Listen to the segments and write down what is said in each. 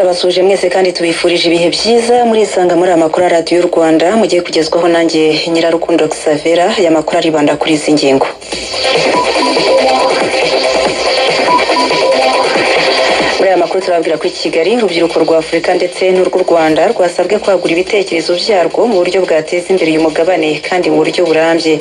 Turabasuhuje mwese kandi tubifurije ibihe byiza. Murisanga muri aya makuru ya Radiyo y'u Rwanda, mugiye kugezwaho nanjye Nyirarukundo Xavera. Aya makuru aribanda kuri izi ngingo. Muri aya makuru turababwira ko i Kigali urubyiruko rwa Afurika ndetse n'urw'u Rwanda rwasabwe kwagura ibitekerezo byarwo mu buryo bwateza imbere uyu mugabane kandi mu buryo burambye.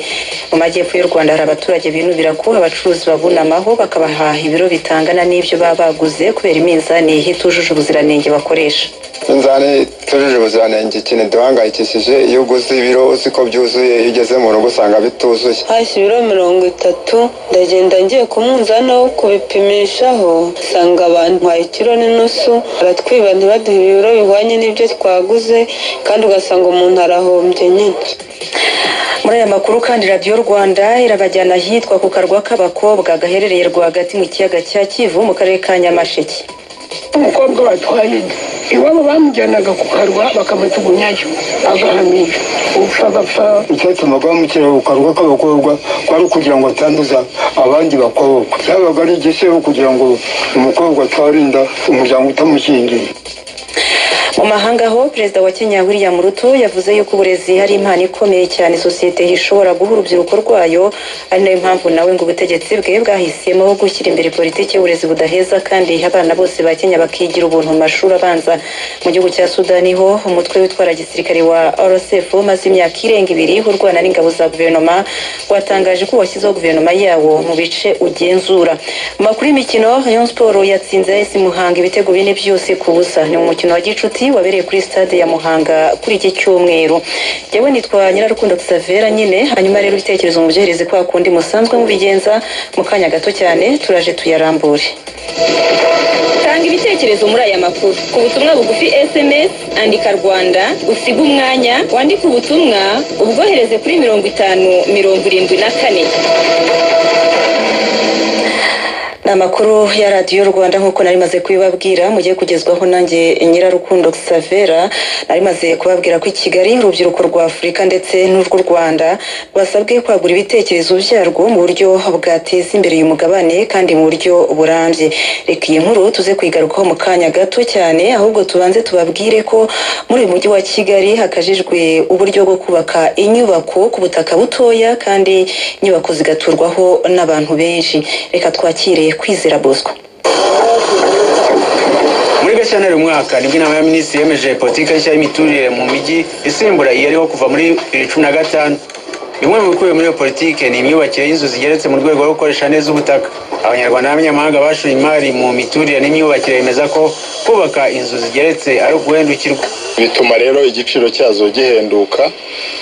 Mu majyepfo y'u Rwanda hari abaturage binubira ko abacuruzi babunamaho bakabaha ibiro bitangana n'ibyo baba baguze kubera iminzani itujuje ubuziranenge bakoresha. Inzani itujuje ubuziranenge, ikintu duhangayikishije, iyo uguze ibiro uzi ko byuzuye, iyo ugeze mu rugo usanga bituzuye. Hasi ibiro 30, ndagenda ngiye ku munzani wo kubipimishaho, nsanga bantwaye ikiro n'inusu. Baratwiba, ntibaduhe ibiro bihwanye n'ibyo twaguze, kandi ugasanga umuntu arahombye nyine. Muri aya makuru kandi, Radiyo Rwanda irabajyana ahitwa ku Karwa k'Abakobwa gaherereye rwagati mu kiyaga cya Kivu mu karere ka Nyamasheke. Umukobwa watwaye inda, iwabo bamujyanaga ku karwa bakamujugunyayo, agahamisha upfa agapfa. Icyatumaga bamushyira ku Karwa k'Abakobwa kwari ukugira ngo atanduza abandi bakobwa. Cyabaga ari igisebo kugira ngo umukobwa atware inda umuryango utamushyingiye. Mu mahanga ho, Perezida wa Kenya William Ruto yavuze yuko uburezi hari impano ikomeye cyane sosiyete ishobora guha urubyiruko rwayo, ari nayo mpamvu nawe ngo ubutegetsi bwe bwahisemo gushyira imbere politiki y'uburezi budaheza kandi abana bose ba Kenya bakigira ubuntu mu mashuri abanza. Mu gihugu cya Sudani ho, umutwe witwara gisirikare wa RSF umaze imyaka irenga 2 urwana n'ingabo za guverinoma watangaje ko washyizeho guverinoma yawo mu bice ugenzura. Mu makuru y'imikino, Rayon Sport yatsinze AS Muhanga ibitego 4-0. Ni mu mukino wa gicuti wabereye kuri Stade ya Muhanga kuri iki cyumweru. Jyewe nitwa Nyirarukundo Xavera nyine. Hanyuma rero ibitekerezo mubyohereze kwa kundi musanzwe mubigenza. Mu kanya gato cyane turaje tuyarambure. Tanga ibitekerezo muri aya makuru ku butumwa bugufi SMS. Andika "Rwanda", usige umwanya, wandike ubutumwa, ubwohereze kuri 5074. Ni amakuru ya Radiyo Rwanda nk'uko nari maze kubibabwira, mugiye kugezwaho nanjye Nyirarukundo Xavera. Nari maze kubabwira ko i Kigali urubyiruko rwa Afurika ndetse n'urw'u Rwanda rwasabwe kwagura ibitekerezo byarwo mu buryo bwateza imbere uyu mugabane kandi mu buryo burambye. Reka iyi nkuru tuze kuyigarukaho mu kanya gato cyane, ahubwo tubanze tubabwire ko muri uyu mujyi wa Kigali hakajijwe uburyo bwo kubaka inyubako ku butaka butoya kandi inyubako zigaturwaho n'abantu benshi. Reka twakire Kwizera Bosco. Muri Gashyantare uyu mwaka nibwo Inama y'Abaminisitiri yemeje politiki nshya y'imiturire mu mijyi isimbura iyariho kuva muri 2015. Bimwe mu bikubiye muri iyo politiki ni imyubakire y'inzu zigeretse mu rwego rwo gukoresha neza ubutaka. Abanyarwanda n'abanyamahanga bashoye imari mu miturire n'imyubakire bemeza ko kubaka inzu zigeretse ari uguhendukirwa. Bituma rero igiciro cyazo gihenduka,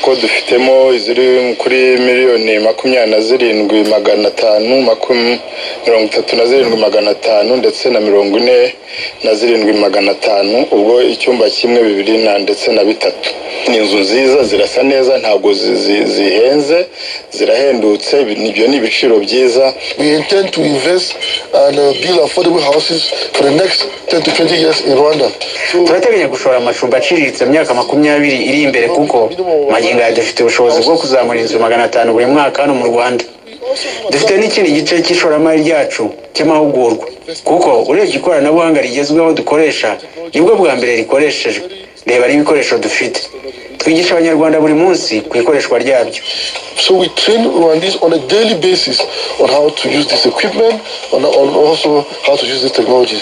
ko dufitemo iziri kuri miliyoni 27,500, 37,500 ndetse na 47,500. Ubwo icyumba kimwe, bibiri na ndetse na bitatu. Ni inzu nziza, zirasa neza, ntabwo zihenze, zirahendutse. Ibyo ni ibiciro byiza. We intend to invest and build affordable houses for the next 10 to 20 years in Rwanda. So, Turateganya gushora amacumbi aciriritse mu myaka 20 iri imbere, kuko magingo aya dufite ubushobozi bwo kuzamura inzu 500 buri mwaka hano mu Rwanda. Dufite n'ikindi gice cy'ishoramari ryacu cy'amahugurwa, kuko urebye ikoranabuhanga rigezweho dukoresha nibwo bwa mbere rikoreshejwe. Reba n'ibikoresho dufite, twigisha Abanyarwanda buri munsi ku ikoreshwa ryabyo. So we train Rwandese on a daily basis on how to use this equipment, on also how to use this technology.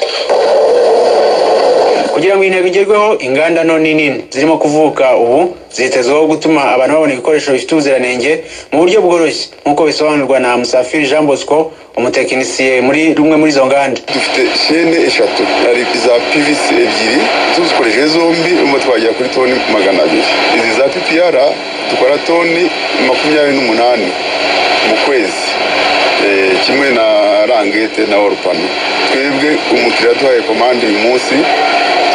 Kugira ngo intego igerweho, inganda nto n'inini zirimo kuvuka ubu zitezweho gutuma abantu babona ibikoresho bifite ubuziranenge mu buryo bworoshye, nk'uko bisobanurwa na Musafiri Jean Bosco, umutekinisiye muri rumwe muri izo nganda. Dufite chaîne eshatu, hari iza PVC ebyiri, tuzikoresheje zombi urimo twagera kuri toni 200. Izi za PPR dukora toni 28 mu kwezi. Kimwe na languette na wall panel. Twebwe umukiriya duhaye komande uyu munsi,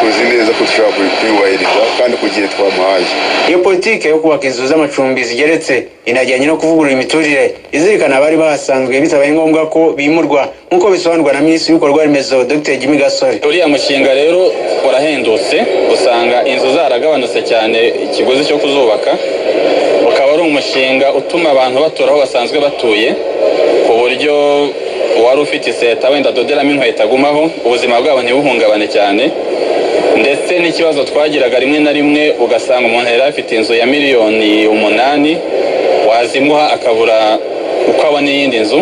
tuzi neza ko dushobora kuyubahiriza kandi ku gihe twamuhaye. Iyo politike yo kubaka inzu z'amacumbi zigeretse inajyanye no kuvugurura imiturire izirikana abari bahasanzwe bitabaye ngombwa ko bimurwa, nk'uko bisobanurwa na Minisitiri w'Ibikorwa Remezo Dr Jimmy Gasore. Uriya mushinga rero urahendutse, usanga inzu zaragabanutse cyane ikiguzi cyo kuzubaka, ukaba ari umushinga utuma abantu batura aho basanzwe batuye, ku buryo uwari ufite iseta wenda adoderamo inkweto agumaho, ubuzima bwabo ntibuhungabane cyane. Ndetse n'ikibazo twagiraga rimwe na rimwe, ugasanga umuntu yari afite inzu ya miliyoni 8, wazimuha akabura uko abona iyindi nzu.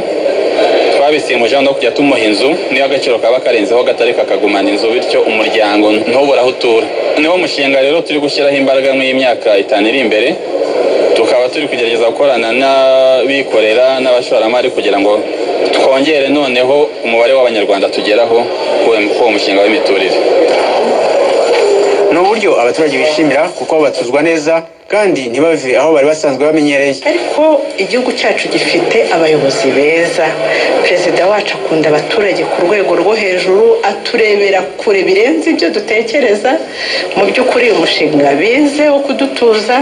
Twabisimbuje no kujya tumuha inzu, niyo agaciro kaba karenzeho gatari, kakagumana inzu, bityo umuryango ntubure aho utura. Niwo mushinga rero turi gushyiraho imbaraga muri iyi myaka 5 iri imbere, tukaba turi kugerageza gukorana n'abikorera n'abashoramari kugira ngo twongere noneho umubare w'Abanyarwanda tugeraho kuri uwo mushinga w'imiturire. Ni uburyo abaturage bishimira kuko batuzwa neza kandi ntibave aho bari basanzwe bamenyereye. Ariko igihugu cyacu gifite abayobozi beza. Perezida wacu akunda abaturage ku rwego rwo hejuru, aturebera kure birenze ibyo dutekereza. Mu by'ukuri uyu mushinga bize wo kudutuza,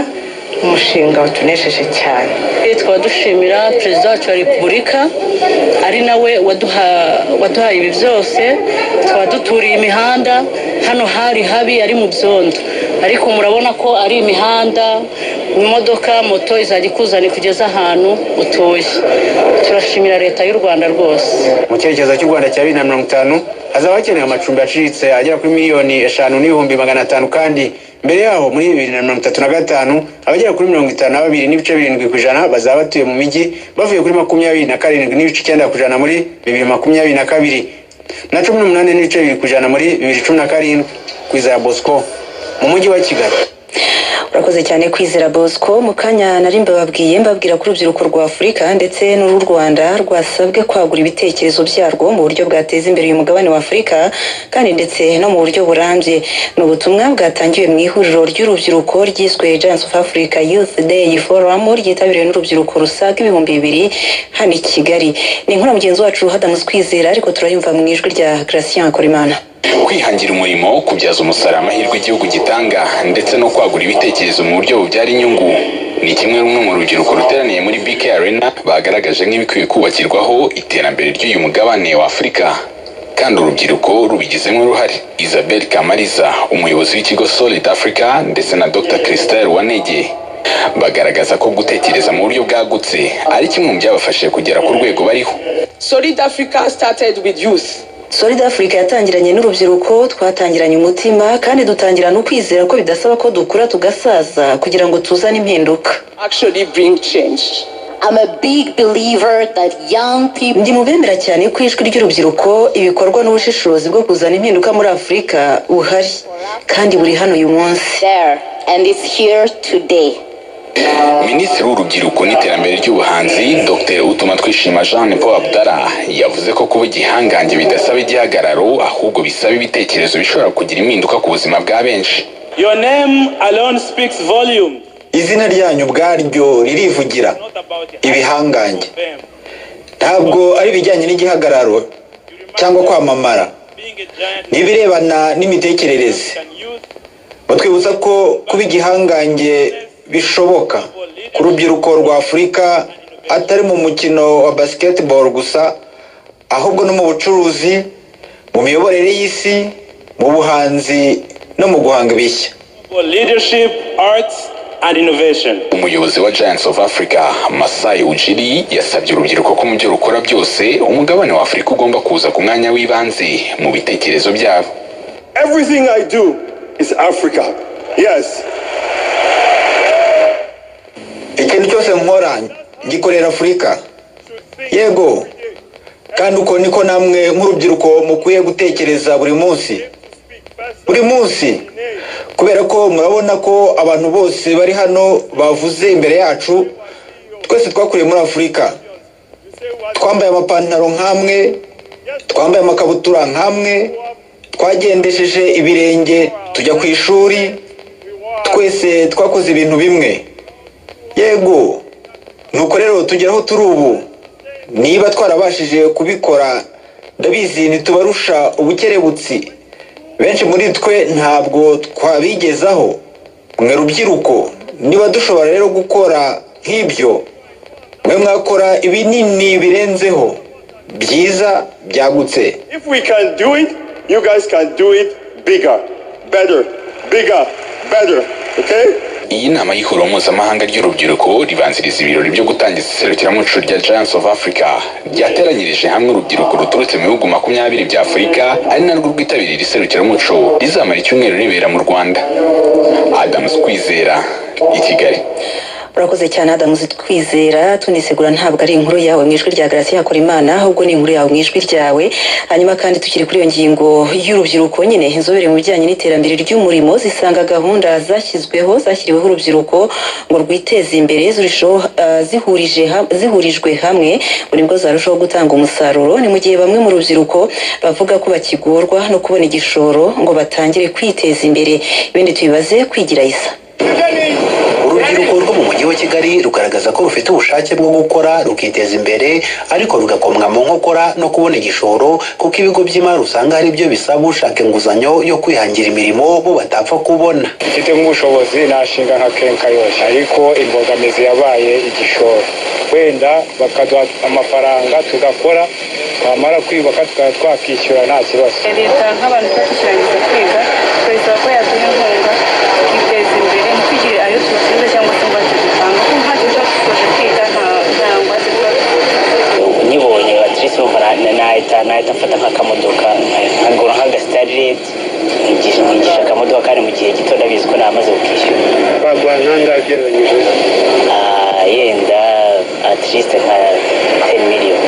umushinga watunesheje cyane. Tukaba dushimira Perezida wacu wa Repubulika, ari nawe waduhaye ibi byose. Tukaba duturiye imihanda. Hano hari habi, ari mu byondo, ariko murabona ko ari imihanda, imodoka, moto izajya ikuzana ikugeza ahantu utuye. Turashimira Leta y'u Rwanda rwose. Mu cyerekezo cy'u Rwanda cya 2050 hazaba hakenewe amacumbi aciriritse agera kuri miliyoni 5 n'ibihumbi 500, kandi mbere yaho muri 2035 abagera kuri 52.7% bazaba batuye mu mijyi, bavuye kuri 27.9% muri 2022 na 18.2% muri 2017. Kwizera Bosco mu Mujyi wa Kigali. Urakoze cyane, Kwizera Bosco. Mu kanya nari mbababwiye, mbabwira ko urubyiruko rwa Afurika ndetse n'urw'u Rwanda rwasabwe kwagura ibitekerezo byarwo mu buryo bwateza imbere uyu mugabane wa Afurika kandi ndetse no mu buryo burambye. Ni ubutumwa bwatangiwe mu ihuriro ry'urubyiruko ryiswe Giants of Africa Youth Day Forum, ryitabiriwe n'urubyiruko rusaga 2000 hano i Kigali. Ni inkuru ya mugenzi wacu Hadamus Kwizera, ariko turayumva mu ijwi rya Gratien Korimana. Kwihangira umurimo, kubyaza umusaruro amahirwe igihugu gitanga, ndetse no kwagura ibitekerezo mu buryo bubyara inyungu ni kimwe rumwe mu rubyiruko ruteraniye muri BK Arena bagaragaje nk'ibikwiye kubakirwaho iterambere ry'uyu mugabane wa Afurika, kandi urubyiruko rubigizemo uruhare. Isabel Kamariza, umuyobozi w'ikigo Solid Africa, ndetse na Dr Christelle Wanege bagaragaza ko gutekereza mu buryo bwagutse ari kimwe mu byabafashije kugera ku rwego bariho. Solid Africa started with youth. Solid Africa yatangiranye n'urubyiruko. Twatangiranye umutima kandi dutangirana ukwizera ko bidasaba ko dukura tugasaza kugira ngo tuzane impinduka. Actually bring change. I'm a big believer that young people Ndi mu bemera cyane ko ijwi ry'urubyiruko, ibikorwa n'ubushishozi bwo kuzana impinduka muri Afurika buhari kandi buri hano uyu munsi. there and it's here today. Minisitiri w'Urubyiruko n'Iterambere ry'Ubuhanzi, Dr Utumatwishima Jean Paul Abdallah, yavuze ko kuba igihangange bidasaba igihagararo, ahubwo bisaba ibitekerezo bishobora kugira impinduka ku buzima bwa benshi. Your name alone speaks volume. Izina ryanyu ubwaryo ririvugira. Ibihangange ntabwo ari ibijyanye n'igihagararo cyangwa kwamamara, ni ibirebana n'imitekerereze. Batwibutsa ko kuba igihangange bishoboka ku rubyiruko rwa Afurika, atari mu mukino wa basketball gusa, ahubwo no mu bucuruzi, mu miyoborere y'isi, mu buhanzi no mu guhanga ibishya. Leadership, arts, and innovation. Umuyobozi wa Giants of Africa, Masai Ujiri, yasabye urubyiruko ko mu byo rukora byose umugabane wa Afurika ugomba kuza ku mwanya w'ibanze mu bitekerezo byabo. Everything I do is Africa. Yes. Ikintu cyose nkora ngikorera Afurika, yego. Kandi uko niko namwe nk'urubyiruko mukwiye gutekereza buri munsi, buri munsi, kubera ko murabona ko abantu bose bari hano bavuze imbere yacu, twese twakuriye muri Afurika. Twambaye amapantaro nk'amwe, twambaye amakabutura nk'amwe, twagendesheje ibirenge tujya ku ishuri, twese twakoze ibintu bimwe, yego. Nuko rero tugera aho turi ubu. Niba twarabashije kubikora, ndabizi ntitubarusha ubukerebutsi, benshi muri twe ntabwo twabigezaho mwe rubyiruko. Niba dushobora rero gukora nk'ibyo, mwe mwakora ibinini birenzeho, byiza, byagutse. If we can do it, you guys can do it bigger, better, bigger, better. Okay? Iyi nama y'ihuriro mpuzamahanga ry'urubyiruko ribanziriza ibirori byo gutangiza iserukiramuco rya Giants of Africa, ryateranyirije hamwe urubyiruko ruturutse mu bihugu 20 bya Afurika, ari narwo rwitabiriye iri serukiramuco rizamara icyumweru ribera mu Rwanda. Adams Kwizera, i Kigali. Urakoze cyane, Adamu Twizera. Tunisegura, ntabwo ari inkuru yawe mu ijwi rya Gracia Hakorimana, ahubwo ni inkuru yawe mu ijwi ryawe. Hanyuma kandi tukiri kuri iyo ngingo y'urubyiruko nyine, inzobere mu bijyanye n'iterambere ry'umurimo zisanga gahunda zashyizweho, zashyiriweho urubyiruko ngo rwiteze imbere, zirushaho zihurijwe hamwe ngo nibwo zarushaho gutanga umusaruro. Ni mu gihe bamwe mu rubyiruko bavuga ko bakigorwa no kubona igishoro ngo batangire kwiteza imbere. Ibindi tubibaze Kwigira Isa. Urubyiruko rwo mu Mujyi wa Kigali rugaragaza ko rufite ubushake bwo gukora rukiteza imbere, ariko rugakomwa mu nkokora no kubona igishoro, kuko ibigo by'imari usanga hari ibyo bisaba ushaka inguzanyo yo kwihangira imirimo bo batapfa kubona. Mfite nk'ubushobozi nashinga nka quincaillerie, ariko imbogamizi yabaye igishoro. Wenda bakaduha amafaranga tugakora, twamara kwiyubaka tukaba twakishyura nta kibazo. Leta, nk'abantu tuba tukirangiza kwiga, turayisaba ko yaduha inkunga tukiteza imbere, ntitugire ayo tusubiza cyangwa se ingwate dutanga, kuko nkatwe tuba dusoje kwiga nta ngwate tuba dufite. Nyibonye at least numva nahita mfata nk'akamodoka, nkagura nk'aga Starlet, nkigisha akamodoka, kandi mu gihe gito ndabizi ko namaze kukishyura. Baguha nk'angahe ugereranyije? Yenda at least nka 10 million.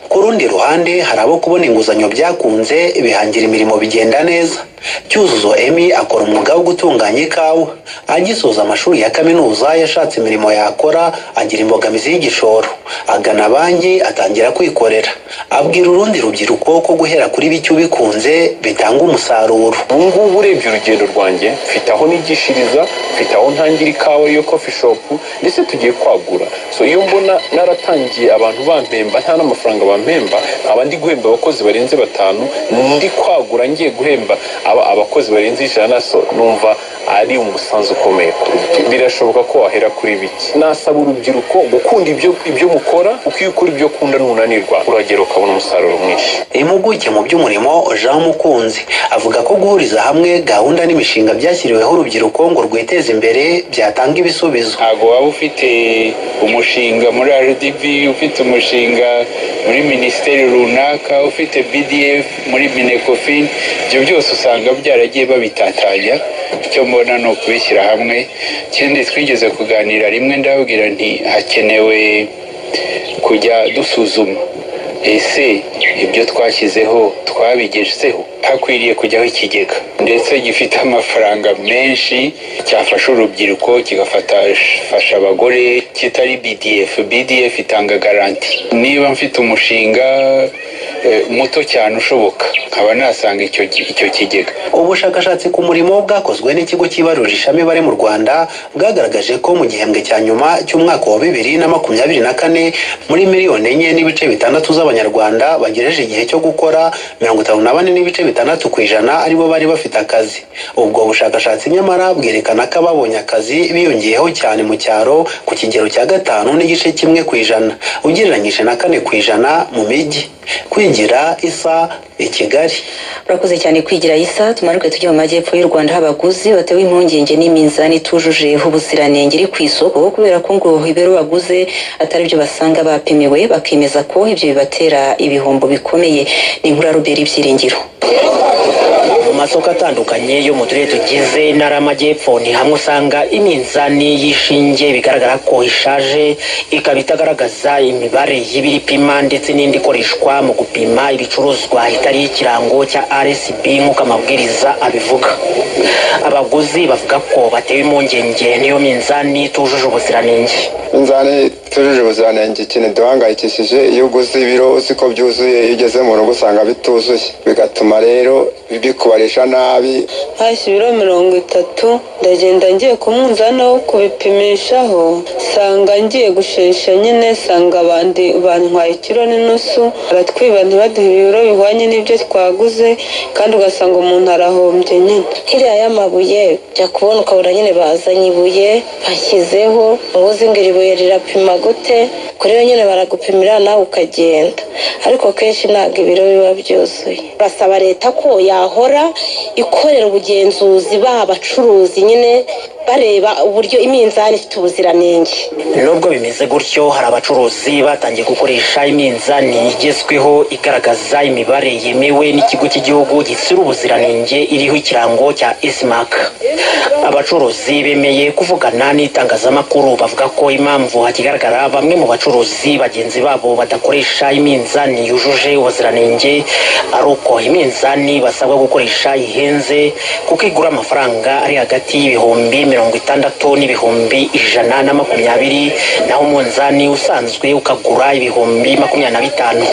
Ku rundi ruhande, hari abo kubona inguzanyo byakunze, bihangira imirimo bigenda neza. Cyuzuzo Emi akora umwuga wo gutunganya ikawa. Agisoza amashuri ya kaminuza yashatse imirimo yakora, agira imbogamizi y'igishoro, agana banki, atangira kwikorera. Abwira urundi rubyiruko ko guhera kuri bike ubikunze bitanga umusaruro. Ubu ngubu urebye urugendo rwanjye, mfite aho nigishiriza, mfite aho ntangira ikawa, iyo coffee shop, ndetse tugiye kwagura. So iyo mbona naratangiye abantu bampemba, nta n'amafaranga bampemba, nkaba ndi guhemba abakozi barenze batanu, ndi kwagura ngiye guhemba abakozi barenze 100, so numva ari umusanzu ukomeye ku rubyiruko. Birashoboka ko wahera kuri bike. Nasaba urubyiruko gukunda ibyo mukora, kuko iyo ukora ibyo ukunda ntunanirwa, uragera ukabona umusaruro mwinshi. Impuguke mu by'umurimo Jean Mukunzi avuga ko guhuriza hamwe gahunda n'imishinga byashyiriweho urubyiruko ngo rwiteze imbere byatanga ibisubizo. Ntabwo waba ufite umushinga muri RDB, ufite umushinga muri minisiteri runaka, ufite BDF muri MINECOFIN, ibyo byose usanga byaragiye babitatanya. Icyo mbona ni ukubishyira hamwe. Ikindi, twigeze kuganira rimwe, ndababwira nti hakenewe kujya dusuzuma: ese ibyo twashyizeho twabigezeho? Hakwiriye kujyaho ikigega, ndetse gifite amafaranga menshi, cyafasha urubyiruko, kigafasha abagore, kitari BDF. BDF itanga garantie. Niba mfite umushinga muto cyane ushoboka, nkaba nasanga icyo kigega. Ubushakashatsi ku murimo bwakozwe n'ikigo cy'ibarurishamibare mu Rwanda bwagaragaje ko mu gihembwe cya nyuma cy'umwaka wa 2024, muri miliyoni 4.6 z'Abanyarwanda bagejeje igihe cyo gukora, 54.6% aribo bari bafite akazi. Ubwo bushakashatsi nyamara bwerekana ko ababonye akazi biyongeyeho cyane mu cyaro ku kigero cya 5.1%, ugereranyije na 4% mu mijyi. Kwigira Isa, i Kigali. Urakoze cyane, Kwigira Isa. Tumanuke tujye mu majyepfo y'u Rwanda, aho abaguzi batewe impungenge n'iminzani itujuje ubuziranenge iri ku isoko, kubera ko ngo ibiro baguze atari byo basanga bapimiwe, bakemeza ko ibyo bibatera ibihombo bikomeye. Ni inkuru ya Robert Byiringiro. Mu masoko atandukanye yo mu turere tugize Intara y'Amajyepfo, ni hamwe usanga iminzani y'ishinge bigaragara ko ishaje, ikaba itagaragaza imibare y'ibiripima, ndetse n'indi ikoreshwa mu gupima ibicuruzwa itariho ikirango cya RSB nk'uko amabwiriza abivuga. Abaguzi bavuga ko batewe impungenge n'iyo minzani itujuje ubuziranenge. Inzani itujuje ubuziranenge, ikintu duhangayikishije, iyo uguze ibiro uzi ko byuzuye, iyo ugeze mu rugo usanga bituzuye, bigatuma rero bikubarisha nabi. Hashya ibiro 30, ndagenda ngiye ku munzani wo kubipimishaho, nsanga ngiye gushesha nyine, nsanga abandi bantwaye ikiro n'inusu. Baratwiba, ntibaduhe ibiro bihwanye n'ibyo twaguze, kandi ugasanga umuntu arahombye nyine. Nk'iriya y'amabuye, jya kubona ukabona nyine bazanye ibuye bashyizeho, ubuzi ngo iri buye rirapima gute? Kuri yo nyine baragupimira nawe ukagenda, ariko kenshi ntabwo ibiro biba byuzuye. Basaba leta ko yahora ikorera ubugenzuzi, baha abacuruzi nyine. Bareba uburyo iminzani ifite ubuziranenge. Nubwo bimeze gutyo, hari abacuruzi batangiye gukoresha iminzani igezweho igaragaza imibare yemewe n'ikigo cy'igihugu gitsura ubuziranenge, iriho ikirango cya S-Mark. Abacuruzi bemeye kuvugana n'itangazamakuru bavuga ko impamvu hakigaragara bamwe mu bacuruzi bagenzi babo badakoresha iminzani yujuje ubuziranenge ari uko iminzani basabwa gukoresha ihenze, kuko igura amafaranga ari hagati y'ibihumbi 60 n'ibihumbi 120, naho umunzani usanzwe ukagura ibihumbi 25.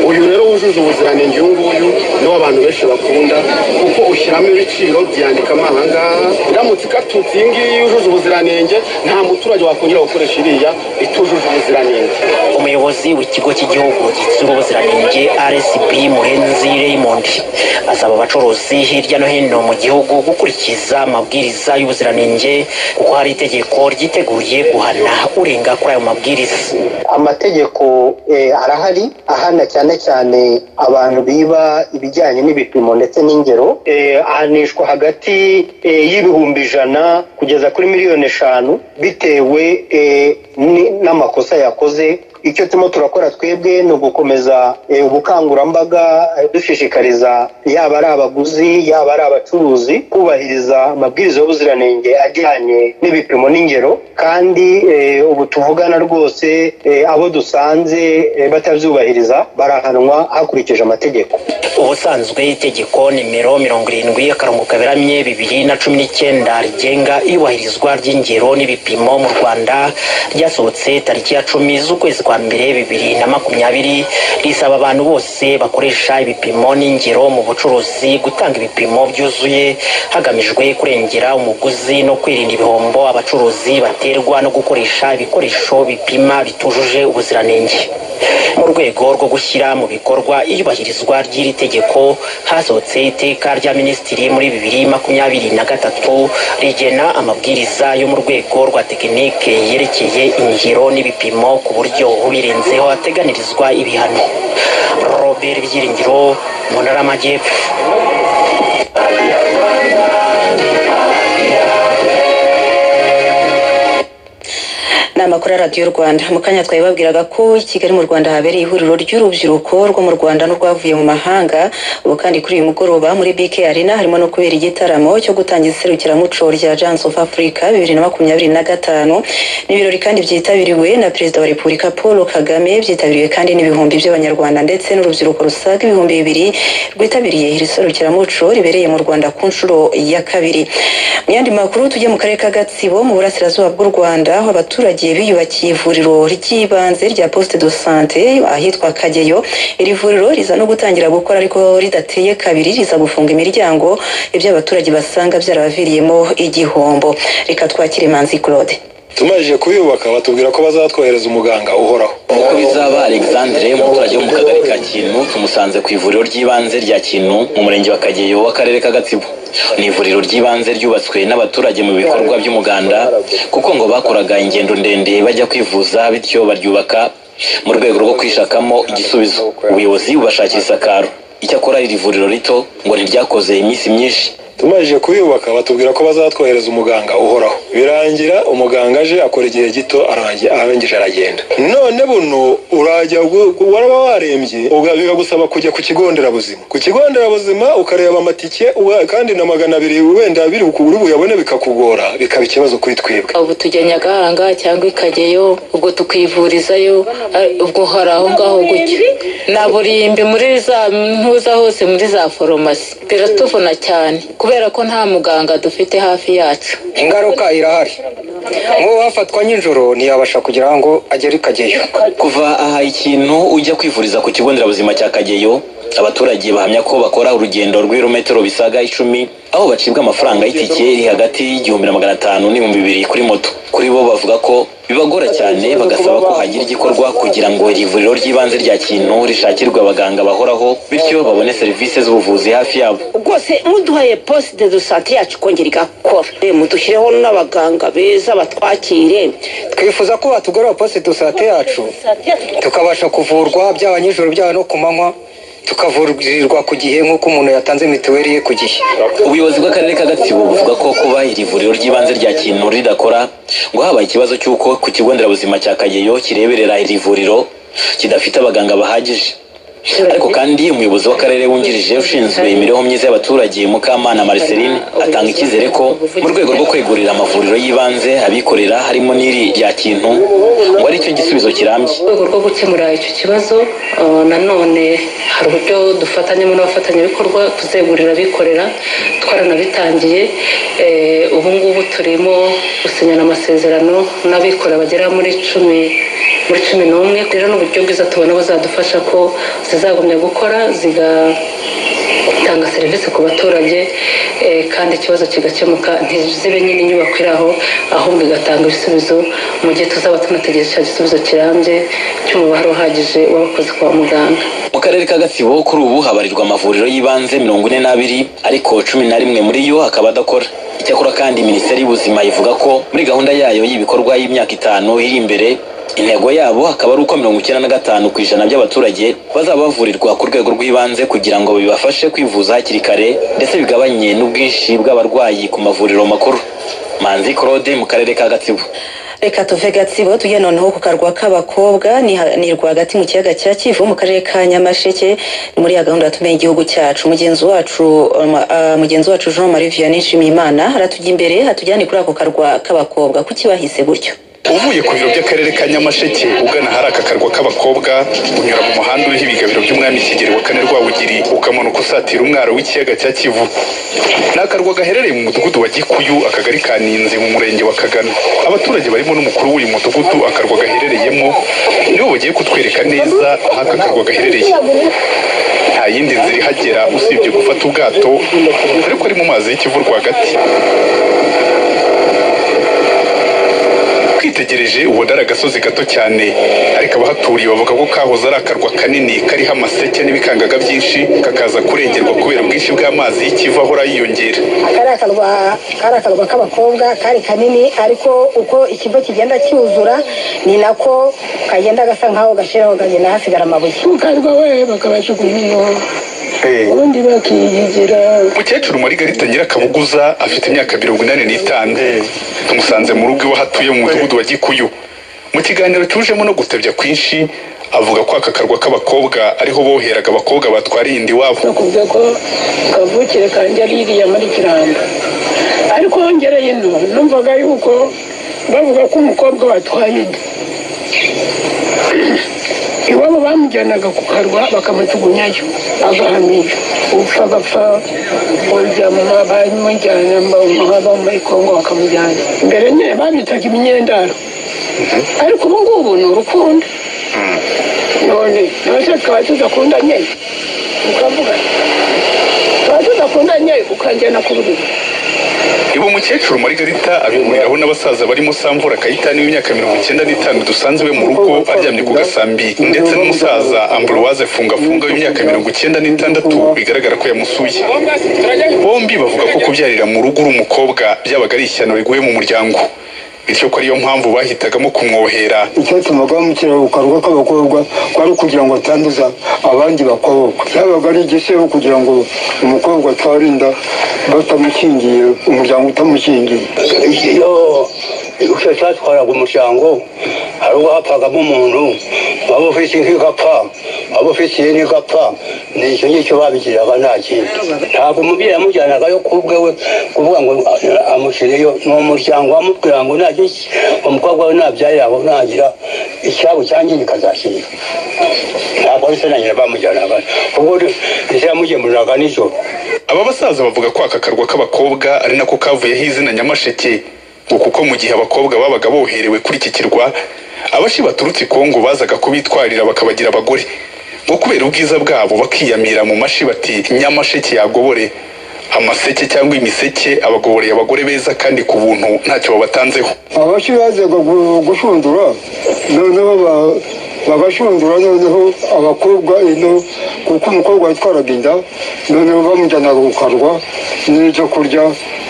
Uyu rero wujuje ubuziranenge, uyu nguyu niwo abantu benshi bakunda, kuko ushyiramo ibiciro byandikamo aha ngaha. Iramutse ikatutse iyi ngiyi yujuje ubuziranenge, nta muturage wakongera gukoresha iriya itujuje ubuziranenge. Umuyobozi w'ikigo cy'igihugu gitsura ubuziranenge RSB, Murenzi Raymond, asaba abacuruzi hirya no hino mu gihugu gukurikiza amabwiriza y'ubuziranenge, kuko hari itegeko ryiteguye guhana urenga kuri ayo mabwiriza. Amategeko arahari ahana cyane cyane abantu biba ibijyanye n'ibipimo ndetse n'ingero. Ahanishwa hagati y'ibihumbi 100 kugeza kuri miliyoni 5, bitewe n'amakosa yakoze. Icyo turimo turakora twebwe ni ugukomeza ubukangurambaga, dushishikariza yaba ari abaguzi, yaba ari abacuruzi, kubahiriza amabwiriza y'ubuziranenge ajyanye n'ibipimo n'ingero. Kandi ubu tuvugana rwose, abo dusanze batabyubahiriza barahanwa hakurikije amategeko. Ubusanzwe itegeko nimero 70/2019 rigenga iyubahirizwa ry'ingero n'ibipimo mu Rwanda ryasohotse tariki ya 10 z'ukwezi kwa mbere 2020, risaba abantu bose bakoresha ibipimo n'ingero mu bucuruzi gutanga ibipimo byuzuye, hagamijwe kurengera umuguzi no kwirinda ibihombo abacuruzi baterwa no gukoresha ibikoresho bipima bitujuje ubuziranenge. Mu rwego rwo gushyira mu bikorwa iyubahirizwa ry'iri tegeko, hasohotse iteka rya minisitiri muri 2023 rigena amabwiriza yo mu rwego rwa tekinike yerekeye ingero n'ibipimo, ku buryo ubirenzeho ateganirizwa ibihano. Robert Byiringiro, mu Ntara y'Amajyepfo. Ni amakuru ya Radiyo Rwanda. Mu kanya twabibabwiraga ko i Kigali mu Rwanda habereye ihuriro ry'urubyiruko rwo mu Rwanda n'urwavuye mu mahanga. Ubu kandi kuri uyu mugoroba muri BK Arena harimo no kubera igitaramo cyo gutangiza iserukiramuco rya Giants of Africa 2025. Ni ibirori kandi byitabiriwe na Perezida wa Repubulika Paul Kagame, byitabiriwe kandi n'ibihumbi by'Abanyarwanda ndetse n'urubyiruko rusaga 2000 rwitabiriye iri serukiramuco ribereye mu Rwanda ku nshuro ya kabiri. Mu yandi makuru, tujye mu karere ka Gatsibo mu burasirazuba bw'u Rwanda, aho abaturage biyubakiye ivuriro ry'ibanze rya poste de santé ahitwa Kageyo. Iri vuriro riza no gutangira gukora, ariko ridateye kabiri riza gufunga imiryango, ibyo abaturage basanga byarabaviriyemo igihombo. Reka twakire Manzi Claude. Tumajije kuyubaka, batubwira ko bazatwohereza umuganga uhoraho. Uko bizaba, Alexandre, umuturage wo mu kagari ka Kintu, tumusanze ku ivuriro ry'ibanze rya Kintu mu murenge wa Kageyo w'akarere ka Gatsibo. Ni ivuriro ry'ibanze ryubatswe n'abaturage mu bikorwa by'umuganda, kuko ngo bakoraga ingendo ndende bajya kwivuza, bityo baryubaka mu rwego rwo kwishakamo igisubizo. Ubuyobozi bubashakira isakaro. Icyakora iri vuriro rito ngo ntiryakoze iminsi myinshi. Tumajije kuyubaka, batubwira ko bazatwohereza umuganga uhoraho. Birangira umuganga aje, akora igihe gito, arangije aragenda. None buno urajya waraba warembye, bikagusaba kujya ku kigo nderabuzima. Ku kigo nderabuzima ukareba amatike, kandi na 200 wenda biri uri buyabone bikakugora, bikaba ikibazo kuri twebwe. Ubu tujya Nyagahanga cyangwa i Kageyo, ubwo tukivurizayo, ubwo hari aho ngaho gutyo na burimbi muri za ntuza hose, muri za farumasi biratuvuna cyane kubera ko nta muganga dufite hafi yacu. Ingaruka irahari, nk'uwo wafatwa nijoro ntiyabasha kugira ngo agere i Kageyo. Kuva aha Ikintu ujya kwivuriza ku kigo nderabuzima cya Kageyo, abaturage bahamya ko bakora urugendo rw'ibirometero bisaga 10, aho bacibwa amafaranga y'itike iri hagati y'1500 n'ibihumbi 2000 kuri moto. Kuri bo bavuga ko bibagora cyane, bagasaba ko hagira igikorwa kugira ngo iri vuriro ry'ibanze rya Kintu rishakirwe abaganga bahoraho, bityo babone serivisi z'ubuvuzi hafi yabo. Rwose muduhaye poste de santé yacu ikongera igakora, mudushyireho n'abaganga beza batwakire. Twifuza ko batugorora poste de santé yacu, tukabasha kuvurwa byaba nijoro, byaba no ku manywa, Tukavurirwa ku gihe nk'uko umuntu yatanze mituweli ye ku gihe. Ubuyobozi bw'akarere ka Gatsibo buvuga ko kuba iri vuriro ry'ibanze rya Kintu ridakora ngo habaye ikibazo cy'uko ku kigo nderabuzima cya Kageyo kireberera iri vuriro kidafite abaganga bahagije. Ariko kandi umuyobozi w'akarere wungirije ushinzwe imibereho myiza y'abaturage, Mukamana Marceline, atanga icyizere ko mu rwego rwo kwegurira amavuriro y'ibanze abikorera, harimo n'iri rya Kintu, ngo aricyo gisubizo kirambye. Mu rwego rwo gukemura icyo kibazo, nanone hari uburyo dufatanyamo n'abafatanyabikorwa kuzegurira abikorera. Twaranabitangiye. Ubu ngubu turimo gusinyana amasezerano n'abikorera bagera muri 11. Rero ni uburyo bwiza tubona buzadufasha ko zizagumya gukora, zigatanga serivisi ku baturage, kandi ikibazo kigakemuka, ntizibe nyine inyubako iri aho, ahubwo igatanga ibisubizo mu gihe tuzaba tunategereje cya gisubizo kirambye cy'umubare uhagije w'abakozi kwa muganga. Mu karere ka Gatsibo kuri ubu habarirwa amavuriro y'ibanze 42, ariko 11 muri yo akaba adakora. Icyakora kandi Minisiteri y'Ubuzima ivuga ko muri gahunda yayo y'ibikorwa y'imyaka 5 iri imbere, intego yabo akaba ari uko 95% by'abaturage bazaba bavurirwa ku rwego rw'ibanze, kugira ngo bibafashe kwivuza hakiri kare ndetse bigabanye n'ubwinshi bw'abarwayi ku mavuriro makuru. Manzi Claude mu karere ka Gatsibo. Reka tuve Gatsibo tujye noneho ku karwa k'Abakobwa, ni rwagati mu kiyaga cya Kivu mu karere ka Nyamasheke. Ni muri ya gahunda yatumenye igihugu cyacu. Mugenzi wacu Jean Marie Vianney Nshimiyimana aratujya imbere, atujyane kuri ako karwa k'Abakobwa. Kuki bahise gutyo? Uvuye ku biro by'akarere ka Nyamasheke ugana ahari aka karwa k'Abakobwa, unyura mu muhanda uriho ibigabiro by'umwami Kigeli wa kane Rwabugiri, ukamanuka usatira umwaro w'ikiyaga cya Kivu. Ni akarwa gaherereye mu mudugudu wa Gikuyu, akagari ka Ninzi, mu murenge wa Kagano. Abaturage barimo n'umukuru w'uyu mudugudu akarwa gaherereyemo nibo bagiye kutwereka neza aho aka karwa gaherereye. Nta yindi nzira ihagera usibye gufata ubwato, ariko ari mu mazi y'Ikivu rwagati. Kwitegereje ubona ari agasozi gato cyane, ariko abahaturiye bavuga ko kahoze ari akarwa kanini kariho amaseke n'ibikangaga byinshi, kakaza kurengerwa kubera ubwinshi bw'amazi y'Ikivu ahora yiyongera. Kari akarwa k'Abakobwa, kari kanini, ariko uko ikigo kigenda cyuzura ni nako kagenda gasa nkaho gashiraho, kagenda hasigara amabuye. Kukarwa we bakabajugunya, ubundi bakiyigira. Mukecuru Marigarita Nyirakabuguza afite imyaka 85. Tumusanze mu rugo iwe aho atuye mu mudugudu wa Gikuyu. Mu kiganiro cyujemo no gutebya kwinshi, avuga ko aka karwa k'Abakobwa ariho boheraga abakobwa batwariye inda iwabo. Bakubwira ko kavukire kanjye ari iriya muri Kiramba, ariko wongereye ino numvaga yuko bavuga ko umukobwa watwaye inda iwabo bamujyanaga ku karwa bakamujugunyayo agahamira, upfa agapfa. Bamujyana baba muri Kongo bakamujyana. Mbere nyine babitaga imyendaro, ariko ubu ngubu ni urukundo. None nose twaba tudakundanye, ukavuga twaba tudakundanye ukanjyana ku buriri? Ibi umukecuru Marigarita abihuriraho n'abasaza barimo Samvura Kayitani w'imyaka 95 dusanze iwe mu rugo aryamye ku gasambi, ndetse n'umusaza Ambroise Fungafunga w'imyaka 96 bigaragara ko yamusuye. Bombi bavuga ko kubyarira mu rugo uri umukobwa byabaga ari ishyano riguye mu muryango, bityo ko ariyo mpamvu bahitagamo kumwohera. Icyatumaga bamushyira ku karwa k'Abakobwa kwari kugira ngo atanduza abandi bakobwa. Cyabaga ari igisebo kugira ngo umukobwa atware inda batamushyingiye, umuryango utamushyingiye. Iyo icyo cyatwaraga umuryango, hari ubwo hapfagamo umuntu, waba ufite inka igapfa, waba ufite ihene igapfa. Ni icyo ngicyo babigiraga, nta kindi. Ntabwo umubyeyi yamujyanagayo ku bwe we kuvuga ngo amushyireyo, ni umuryango wamubwira ngo nagira iki, umukobwa we nabyarira aho, nagira icyabo cyangirika azashyira. Ntabwo ari se na nyina bamujyanaga, ubwo ese yamugemuriraga nijoro. Aba basaza bavuga ko aka karwa k'Abakobwa ari nako kavuyeho izina Nyamasheke, ngo kuko mu gihe abakobwa babaga boherewe kuri iki kirwa, abashi baturutse i Kongo bazaga kubitwarira bakabagira abagore, ngo kubera ubwiza bwabo bakiyamira mu mashi bati: "Nyamasheke yagobore amaseke cyangwa imiseke, abagoboreye abagore beza kandi ku buntu, ntacyo babatanzeho." Abashi bazaga gushundura, noneho bagashundura, noneho abakobwa ino, kuko umukobwa yatwaraga inda, noneho bamujyanaga ku karwa n'ibyo kurya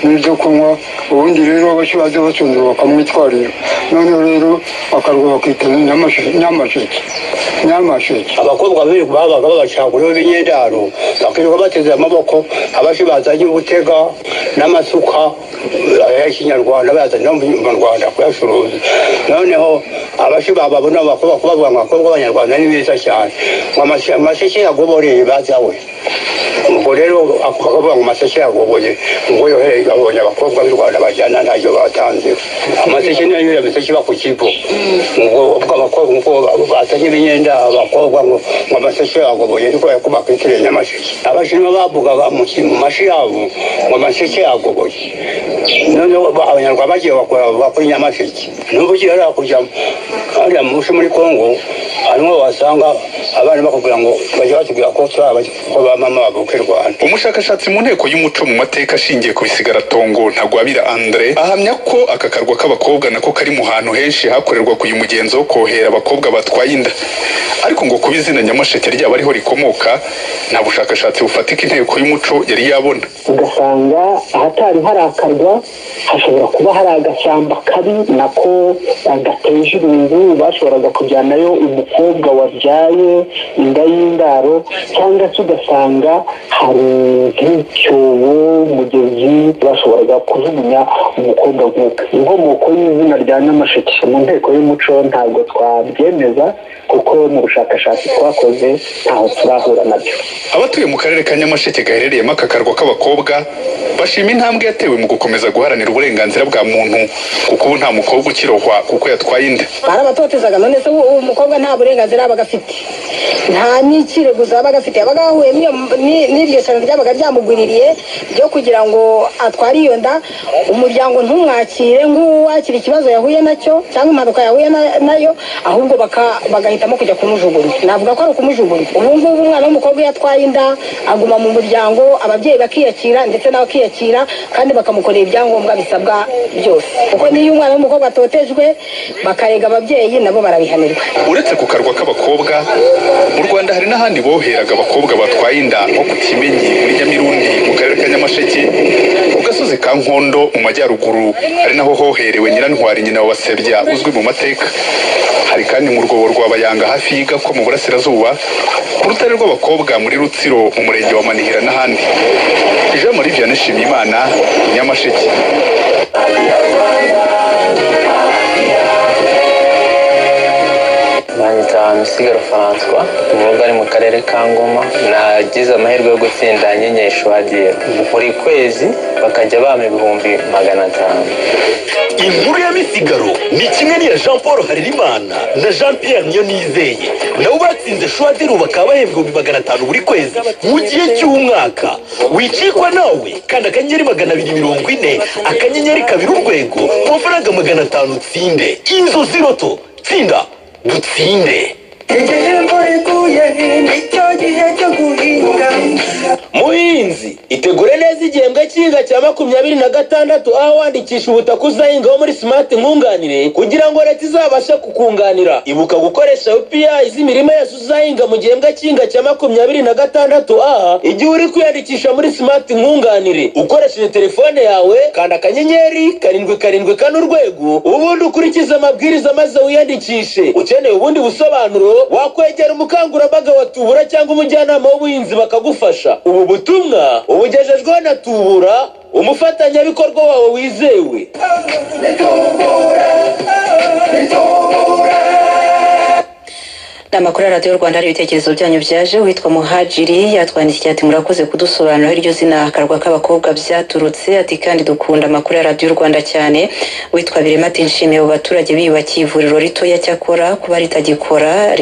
n'ibyo kunywa. Ubundi rero abashi baza bashundura bakamwitwarira, noneho rero akarwa bakita Nyamasheke. Nyamasheke. Abakobwa babaga babacaguriwe b'inyendaro, bakirirwa bateze amaboko abashi bazanye ubutega n'amasuka ya kinyarwanda, bayazanye no mu Rwanda kuyacuruza. Noneho abashi bababona abakobwa, kubavuga ngo abakobwa b'Abanyarwanda ni beza cyane, ngo amaseke yagoboreye bazawe. Ubwo rero bakavuga ngo amaseke yagoboye, ngo yohereye abonye abakobwa b'u Rwanda bajyana ntacyo batanze. Amaseke niyo ya miseke iba ku kigo, ngo ubwo abakobwa ngo bazanye imyenda, abakobwa ngo amaseke yagoboye, niko bakitiriye Nyamasheke. Abashinwa bavugaga mu mashi yabo ngo amaseke yagoboye. Noneho Abanyarwanda bagiye bakora Nyamasheke. N'ubu ugiye hariya kujya hariya muri Kongo, harimo wasanga abana bakubwira ngo bajya batubwira ko turi ko ba mama bavuka i Rwanda. Umushakashatsi mu nteko y'umuco mu mateka ashingiye ku bisigaratongo, Ntagwabira Andre, ahamya ko aka karwa k'abakobwa nako kari mu hantu henshi hakorerwa uyu mugenzo wo kohera abakobwa batwaye inda. Ariko ngo kuba izina Nyamasheke ryaba ariho rikomoka, nta bushakashatsi bufatika inteko y'umuco yari yabona. Ugasanga ahatari hari akarwa hashobora kuba hari agashyamba kabi nako gateje irungu, bashoboraga kujyanayo umukobwa wabyaye inda y'indaro, cyangwa se ugasanga hari nk'icyobo, umugezi bashoboraga kujugunya umukobwa nk'uko. Inkomoko y'izina rya Nyamasheke mu nteko y'umuco ntabwo twabyemeza, kuko mu bushakashatsi twakoze ntaho turahura nabyo. Abatuye mu karere ka Nyamasheke gaherereyemo aka karwa k'abakobwa bashima intambwe yatewe mu gukomeza guharanira uburenganzira bwa muntu, kuko ubu nta mukobwa ukirohwa kuko yatwaye inda. Barabatotezaga. None se ubu umukobwa nta burenganzira yabaga afite, nta n'ikireguzo yabaga afite. Yabaga yahuye n'iryo shyano ryabaga ryamugwiririye ryo kugira ngo atware iyo nda, umuryango ntumwakire nk'uwakira ikibazo yahuye nacyo cyangwa impanuka yahuye nayo, ahubwo bagahitamo kujya kumujugunya. Navuga ko ari ukumujugunya. Ubu ngubu umwana w'umukobwa iyo atwaye inda aguma mu muryango, ababyeyi bakiyakira ndetse nawe akiyakira, kandi bakamukorera ibyangombwa bisabwa byose, kuko n'iyo umwana w'umukobwa atotejwe bakarega ababyeyi, nabo barabihanirwa. Uretse ku karwa k'abakobwa, mu Rwanda hari n'ahandi boheraga abakobwa batwaye inda, nko ku Kimenyi muri Nyamirundi mu karere ka Nyamasheke, ku gasozi ka Nkondo mu majyaruguru, ari naho hoherewe Nyirantwari nyina wa Basebya uzwi mu mateka. Hari kandi mu rwobo rwa Bayanga hafi y'Igako mu burasirazuba, ku rutare rw'abakobwa muri Rutsiro mu murenge wa Manihira n'ahandi. Jean Marie Vianney Nshimiyimana, Nyamasheke. Banyita Misigaro Francois, uvuga ari mu karere ka Ngoma. Nagize amahirwe yo gutsinda nyenyeri Shuwadiyeri, buri kwezi bakajya bampa 500,000. Inkuru ya Misigaro ni kimwe n'iya Jean Paul Harerimana na Jean Pierre Niyonizeye, nabo batsinze Shuwaderi, bakaba bahembwa 500,000 buri kwezi mu gihe cy'umwaka. Wicikwa nawe, kanda *240*2 urwego ku mafaranga 500 utsinde. Inzozi Loto, tsinda dutsinde. Igihe imvura iguye nicyo gihe cyo guhinga. Muhinzi, itegure neza igihembwe cy'ihinga cya 26, aho wandikisha ubutaka uzahingaho muri Smart Nkunganire, kugira ngo leta izabashe kukunganira. Ibuka gukoresha UPI z'imirima yose uzahinga mu gihembwe cy'ihinga cya 26 a igihe uri kwiyandikisha muri Smart Nkunganire ukoresheje telefone yawe. Kanda *774 urwego, ubundi ukurikize amabwiriza maze wiyandikishe. Ukeneye ubundi busobanuro, wakwegera umukangurambaga wa Tubura cyangwa umujyanama w'ubuhinzi bakagufasha. Ubu butumwa ubugejejweho na Tubura, umufatanyabikorwa wawe wizewe. Ni amakuru ya Radiyo Rwanda. Hari ibitekerezo byanyu byaje. Uwitwa Muhajiri yatwandikiye ati: "Murakoze kudusobanurira iryo zina akarwa k'abakobwa byaturutse." Ati: "Kandi dukunda amakuru ya Radiyo Rwanda cyane." Witwa Birema ati: "Nshimiye abo baturage biyubakiye ivuriro ritoya, cyakora kuba ritagikora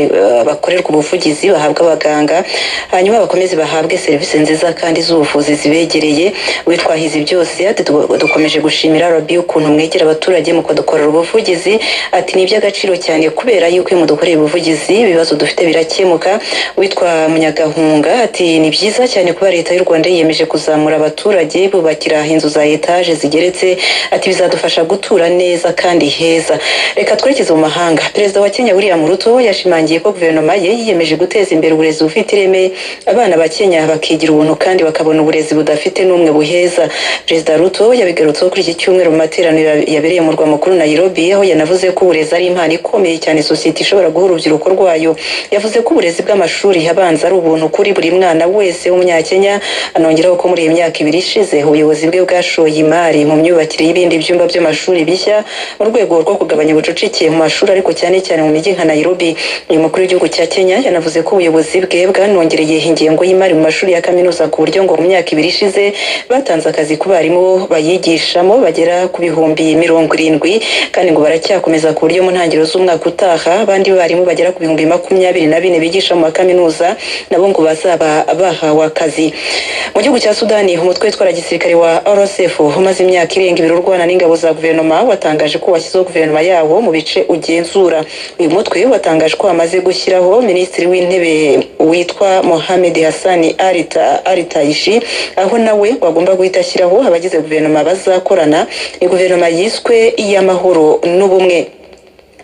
bakorerwa ubuvugizi bahabwa abaganga, hanyuma bakomeze bahabwe serivisi nziza kandi z'ubuvuzi zibegereye." Witwa Hizi byose ati: "Dukomeje gushimira RB ukuntu mwegera abaturage mukadukorera ubuvugizi." Ati: "Ni iby'agaciro cyane kubera yuko iyo mudukoreye ubuvugizi ibibazo dufite birakemuka." Witwa Munyagahunga ati: "Ni byiza cyane kuba leta y'u Rwanda yiyemeje kuzamura abaturage bubakira inzu za etaje zigeretse." Ati: "Bizadufasha gutura neza kandi heza." Reka twerekeze mu mahanga. Perezida wa Kenya William Ruto yashimangiye ko guverinoma ye yiyemeje guteza imbere uburezi bufite ireme, abana ba Kenya bakigira ubuntu kandi bakabona uburezi budafite n'umwe buheza. Perezida Ruto yabigarutseho kuri iki cyumweru mu materaniro yabereye mu murwa mukuru Nairobi, aho yanavuze ko uburezi ari impano ikomeye cyane sosiyete ishobora guha urubyiruko rwayo. rwayo. Yavuze ko uburezi bw'amashuri abanza ari ubuntu kuri buri mwana wese w'umunyakenya. Anongeraho ko muri iyi myaka 2 ishize ubuyobozi bwe bwashoye imari mu myubakire y'ibindi byumba by'amashuri bishya mu rwego rwo kugabanya ubucucike mu mashuri, ariko cyane cyane mu mijyi nka Nairobi. Uyu mukuru w'igihugu cya Kenya yanavuze ko ubuyobozi bwe bwanongereye ingengo y'imari mu mashuri ya kaminuza, ku buryo ngo mu myaka 2 ishize batanze akazi ku barimu bayigishamo bagera ku 70,000, kandi ngo baracyakomeza, ku buryo mu ntangiriro z'umwaka utaha abandi barimu bagera ku 24,000 bigisha mu makaminuza nabo ngo bazaba bahawe akazi. Mu gihugu cya Sudani, umutwe witwara gisirikare wa RSF umaze imyaka irenga 2 urwana n'ingabo za guverinoma watangaje ko washyizeho guverinoma yawo mu bice ugenzura. Uyu mutwe watangaje ko wamaze gushyiraho minisitiri w'intebe witwa Mohamed Hassan Alitayishi, aho nawe wagomba guhita ashyiraho abagize guverinoma bazakorana. Ni guverinoma yiswe iy'amahoro n'ubumwe.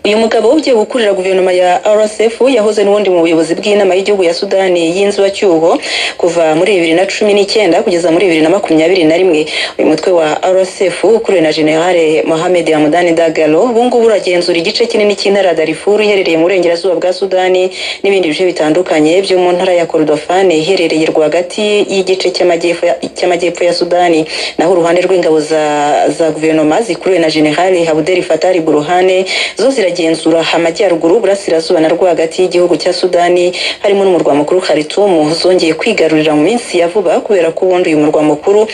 Uyu mugabo ugiye gukurira guverinoma ya RSF yahoze n'ubundi mu buyobozi bw'inama y'igihugu ya Sudani y'inzibacyuho kuva muri 2019 kugeza muri 2021. Uyu mutwe wa RSF ukuriwe na General Mohamed Hamdan Dagalo ubu ngubu uragenzura igice kinini cy'intara ya Darfur iherereye mu burengerazuba bwa Sudani n'ibindi bice bitandukanye byo mu ntara ya Kordofan iherereye rwagati y'igice cy'amajyepfo ya Sudani. Naho uruhande rw'ingabo za guverinoma zikuriwe na General Abdel Fattah Burhan zo ziragenzura amajyaruguru, burasirazuba na rwagati y'igihugu cya Sudani, harimo n'umurwa mukuru Khartoum zongeye kwigarurira mu minsi ya vuba, kubera ko ubundi uyu murwa mukuru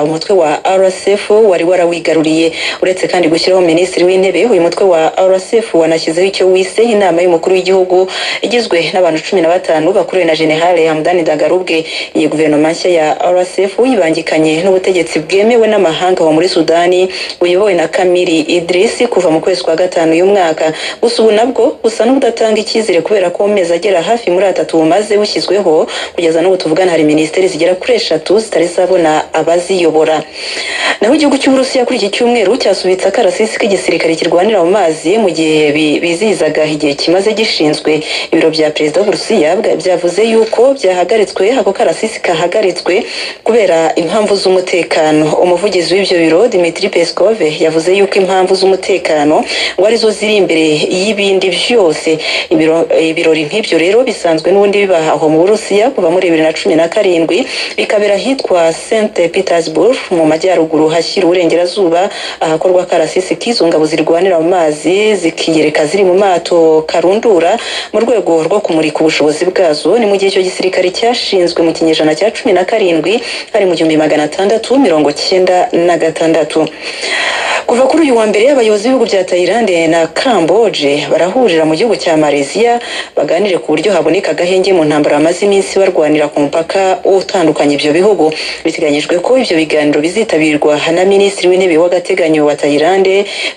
umutwe wa RSF wari warawigaruriye. Uretse kandi gushyiraho minisitiri w'intebe, uyu mutwe wa RSF wanashyizeho icyo wise inama y'umukuru w'igihugu igizwe n'abantu 15 bakuriwe na General Hamdan Dagalo ubwe. Iyi guverinoma nshya ya RSF yibangikanye n'ubutegetsi bwemewe n'amahanga wa muri Sudani buyobowe na Kamili Idris kuva mu kwezi kwa 5 uyu mwaka. Gusa ubu nabwo busa n'ubudatanga icyizere, kubera ko mu mezi agera hafi muri 3 bumaze bushyizweho, kugeza n'ubu tuvugana hari minisiteri zigera kuri 3 zitari zabona abaziyobora. Naho igihugu cy'Uburusiya kuri iki cyumweru cyasubitse akarasisi k'igisirikare kirwanira mu mazi mu gihe bizihizaga igihe kimaze gishinzwe. Ibiro bya perezida w'Uburusiya byavuze yuko byahagaritswe, ako karasisi kahagaritswe kubera impamvu z'umutekano. Umuvugizi w'ibyo biro Dmitry Peskov yavuze yuko impamvu z'umutekano ngo arizo ziri imbere y'ibindi byose. Ibirori nk'ibyo rero bisanzwe n'ubundi biba aho mu Burusiya kuva muri 2017, bikabera ahitwa St Petersburg mu majyaruguru hashyira uburengerazuba, ahakorwa akarasisi k'izo ngabo zirwanira mu mazi zikiyereka ziri mu mato karundura mu rwego rwo kumurika ubushobozi bwazo. Ni mu gihe icyo gisirikare cyashinzwe mu kinyejana cya 17, hari mu 1696. Kuva kuri uyu wa mbere, abayobozi b'ibihugu bya Thailand na Camboge barahurira mu gihugu cya Malaysia baganire ku buryo haboneka agahenge mu ntambara bamaze iminsi barwanira ku mupaka utandukanye ibyo bihugu. Biteganyijwe ko ibyo biganiro bizitabirwa na minisitiri w'intebe w'agateganyo wa Thailand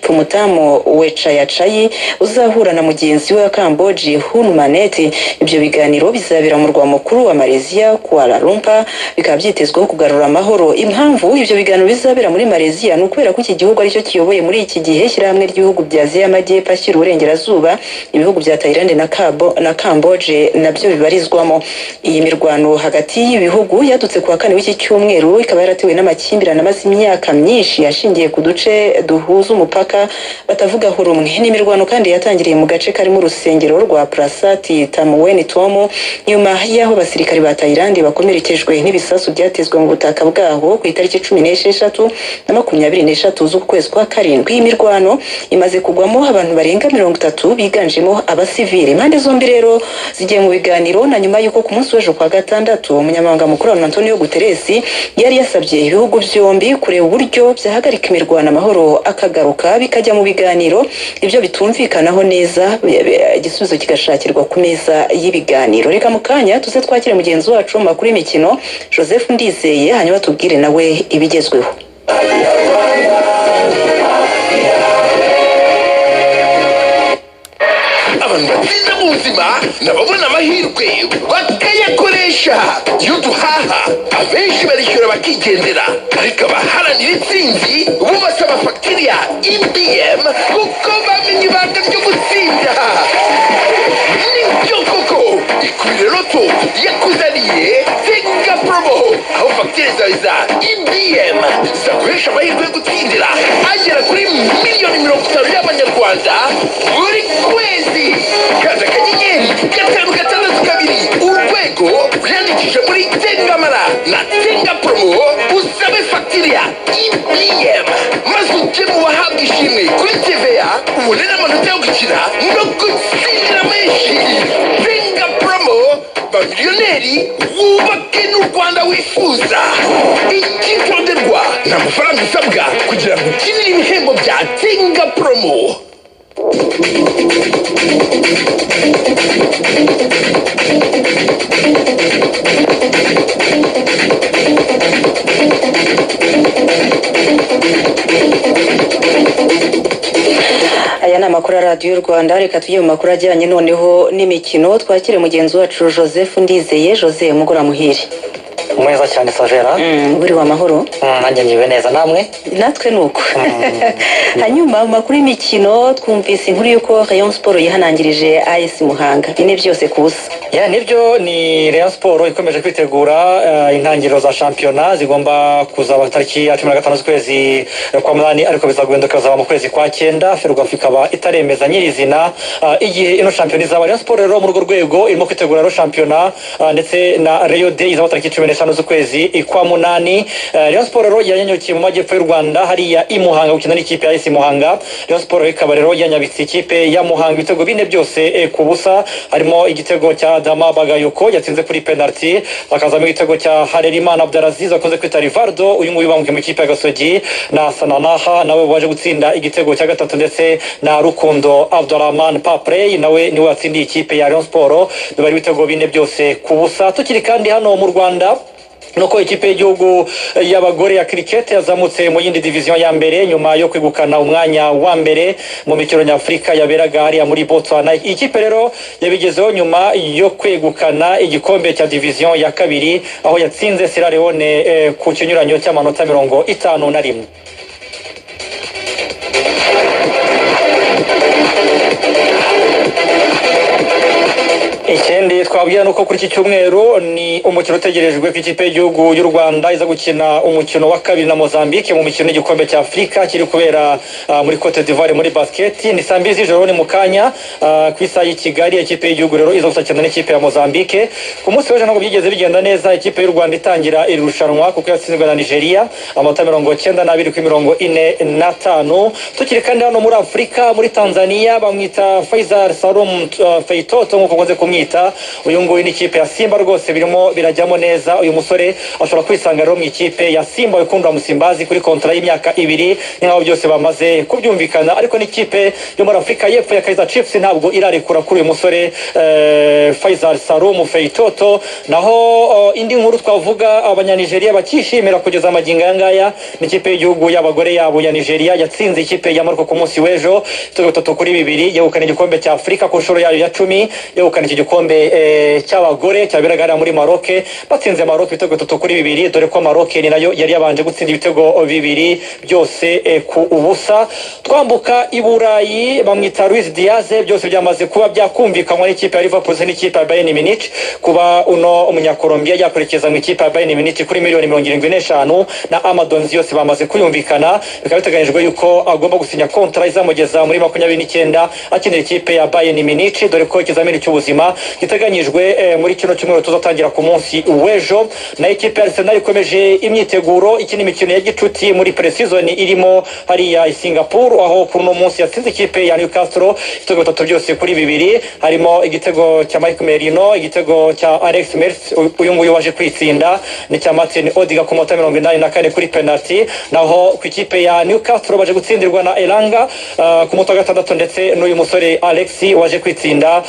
Phumtham Wechayachai uzahura na mugenzi we wa Camboge Hun Manet. Ibyo biganiro bizabera mu murwa mukuru wa Malaysia, Kuala Lumpur, bikaba byitezweho kugarura amahoro. Impamvu ibyo biganiro bizabera muri Malaysia ni ukubera ko iki gihugu aricyo kiyoboye muri iki gihe ishyirahamwe ry'ibihugu bya Aziya y'Amajyepfo ashyira uburengerazuba, ibihugu bya Thailand na Camboge nabyo bibarizwamo. Iyi mirwano hagati y'ibihugu yadutse kuwa kane w'iki cyumweru, ikaba yaratewe n'amakimbirane amaze imyaka myinshi ashingiye ku duce duhuza umupaka batavugaho rumwe. Ni imirwano kandi yatangiriye mu gace karimo urusengero rwa Prasat Tamuweni Tomu, nyuma y'aho abasirikare ba Thailand bakomerekejwe n'ibisasu byatezwe mu butaka bwaho ku itariki 16 na 23 z'ukwezi kwa 7. Iyi mirwano imaze kugwamo abantu barenga 30 biganjemo abasivili. Impande zombi rero zigiye mu biganiro na nyuma y'uko ku munsi w'ejo kwa gatandatu umunyamabanga mukuru wa Antonio Guterres yari yasabye ibihugu byombi kureba uburyo byahagarika imirwano, amahoro akagaruka, bikajya mu biganiro, ibyo bitumvikanaho neza igisubizo kigashakirwa ku meza y'ibiganiro. Reka mu kanya tuze twakire mugenzi wacu mu makuru y'imikino Joseph Ndizeye, hanyuma tubwire nawe ibigezweho. Abantu batsinda mu buzima nababona amahirwe bakayakoresha. Iyo duhaha abenshi barishyura bakigendera, ariko abaharanira intsinzi bo basaba fagitire ya EBM kuko bamenye ibanga ryo gutsinda. Nibyo koko, ikubire loto yakuzaniye Tenga Promo, aho fagitire zawe za EBM zaguhesha amahirwe yo gutsindira agera kuri miliyoni 50 y'amanyarwanda buri kwezi. Kanda akanyenyeri Ujye mu bahabwa ishimwe kuri TVA, ubone n'amanota yo gukina no gutsindira menshi. Tenga Promo, ba miliyoneri, wubake n'u Rwanda wifuza. Icyitonderwa: nta mafaranga usabwa kugira ngo ukinire ibihembo bya Tenga Promo. Aya ni amakuru ya Radiyo y'u Rwanda. Reka tujye mu makuru ajyanye noneho n'imikino, twakire mugenzi wacu Joseph Ndizeye. Jose, mugora muhire. Mwiza cyane, Savera. Buri wa mahoro. Nanjye ngiwe neza, namwe? Natwe ni uko. Hanyuma mu makuru y'imikino, twumvise inkuru y'uko Rayon Sport yihanangirije AS Muhanga 4-0. Ya, nibyo, ni Rayon Sport ikomeje kwitegura intangiriro za shampiyona zigomba kuzaba tariki ya 15 z'ukwezi kwa munani, ariko bizaguhinduka bizaba mu kwezi kwa cyenda. Ferwafa ikaba itaremeza nyirizina igihe ino shampiyona izaba. Rayon Sport rero muri urwo rwego irimo kwitegura rero shampiyona ndetse na Rayon Day izaba tariki 15 z'ukwezi kwa munani. Rayon Sport rero yanyanyukiye mu majyepfo y'u Rwanda, hariya i Muhanga, gukina n'ikipe ya AS Muhanga. Rayon Sport ikaba rero yanyabitse ikipe ya Muhanga ibitego 4-0, harimo igitego cya Dama Bagayoko yatsinze kuri penalty, hakazamo igitego cya Harerimana Abdelaziz akunze kwita Rivaldo, uyu nguyu bamukiye mu ikipe ya Gasogi, na Sananaha nawe waje gutsinda igitego cya gatatu, ndetse na Rukundo Abdurrahman Paprey nawe niwe watsindiye ikipe ya Rayon Sport. Biba ari ibitego 4-0. Tukiri kandi hano mu Rwanda, nuko ikipe y'igihugu y'abagore ya cricket yazamutse mu yindi division ya mbere nyuma yo kwegukana umwanya wa mbere mu mikino nyafurika yaberaga hariya muri Botswana. Iyi kipe rero yabigezeho nyuma yo kwegukana igikombe cya division ya kabiri, aho yatsinze Sierra Leone ku kinyuranyo cy'amanota 51. Ikindi twabwira nuko kuri iki cyumweru ni umukino utegerejwe ku ikipe y'igihugu y'u Rwanda iza gukina umukino wa kabiri na Mozambique mu mikino y'igikombe cya Afurika kiri kubera muri Cote d'Ivoire muri basket. Ni saa 2 z'ijoro, ni mu kanya ku isaha y'i Kigali. Ikipe y'igihugu rero iza gusakirana n'ikipe ya Mozambique. Ku munsi w'ejo ntabwo byigeze bigenda neza ikipe y'u Rwanda itangira iri rushanwa, kuko yatsinzwe na Nigeria amanota 92 kuri 45. Tukiri kandi hano muri Afurika, muri Tanzania bamwita Faisal Salum Feitoto, nk'uko ukunze kumwita. Uyu nguyu ni ikipe ya Simba rwose birimo birajyamo neza. Uyu musore ashobora kwisanga rero mu ikipe ya Simba wikundwa Musimbazi kuri kontara y'imyaka 2, ni nkaho byose bamaze kubyumvikana. Ariko n'ikipe yo muri Afurika y'Epfo ya Kaizer Chiefs ntabwo irarekura kuri uyu musore Faisal Salum Feitoto. Naho indi nkuru twavuga Abanyanigeria bakishimira kugeza amagingo aya ngaya ni ikipe y'igihugu y'abagore yabo ya Nigeria yatsinze ikipe ya Morocco ku munsi w'ejo ibitego 3-2, yegukana igikombe cya Afurika ku nshuro yayo ya 10. Yegukana iki gikombe cy'abagore cyaberaga hariya muri Maroc, batsinze Maroc ibitego 3-2, dore ko Maroc ni nayo yari yabanje gutsinda ibitego 2-0. Twambuka i Burayi, bamwita Luis Diaz, byose byamaze kuba byakumvikanwa n'ikipe ya Liverpool n'ikipe ya Bayern Munich kuba uno umunyakolombiya yakwerekeza mu ikipe ya Bayern Munich kuri miliyoni 75 na Amadon yose bamaze kuyumvikana. Bikaba biteganyijwe yuko agomba gusinya kontra izamugeza muri 29 akinira ikipe ya Bayern Munich, dore ko ikizamini cy'ubuzima giteganyijwe muri kino cyumweru tuzatangira ku munsi w'ejo. Na ikipe ya Arsenal ikomeje imyiteguro ikina imikino ya gicuti muri pre-season irimo hariya i Singapore, aho kuri uno munsi yatsinze ikipe ya Newcastle ibitego 3-2, harimo igitego cya Mike Merino, igitego cya Alex Mertz uyu nguyu waje kwitsinda, n'icya Martin Odegaard ku munota 84 kuri penalty. Naho ku ikipe ya Newcastle baje gutsindirwa na Elanga ku munota wa gatandatu, ndetse n'uyu musore Alex waje kwitsinda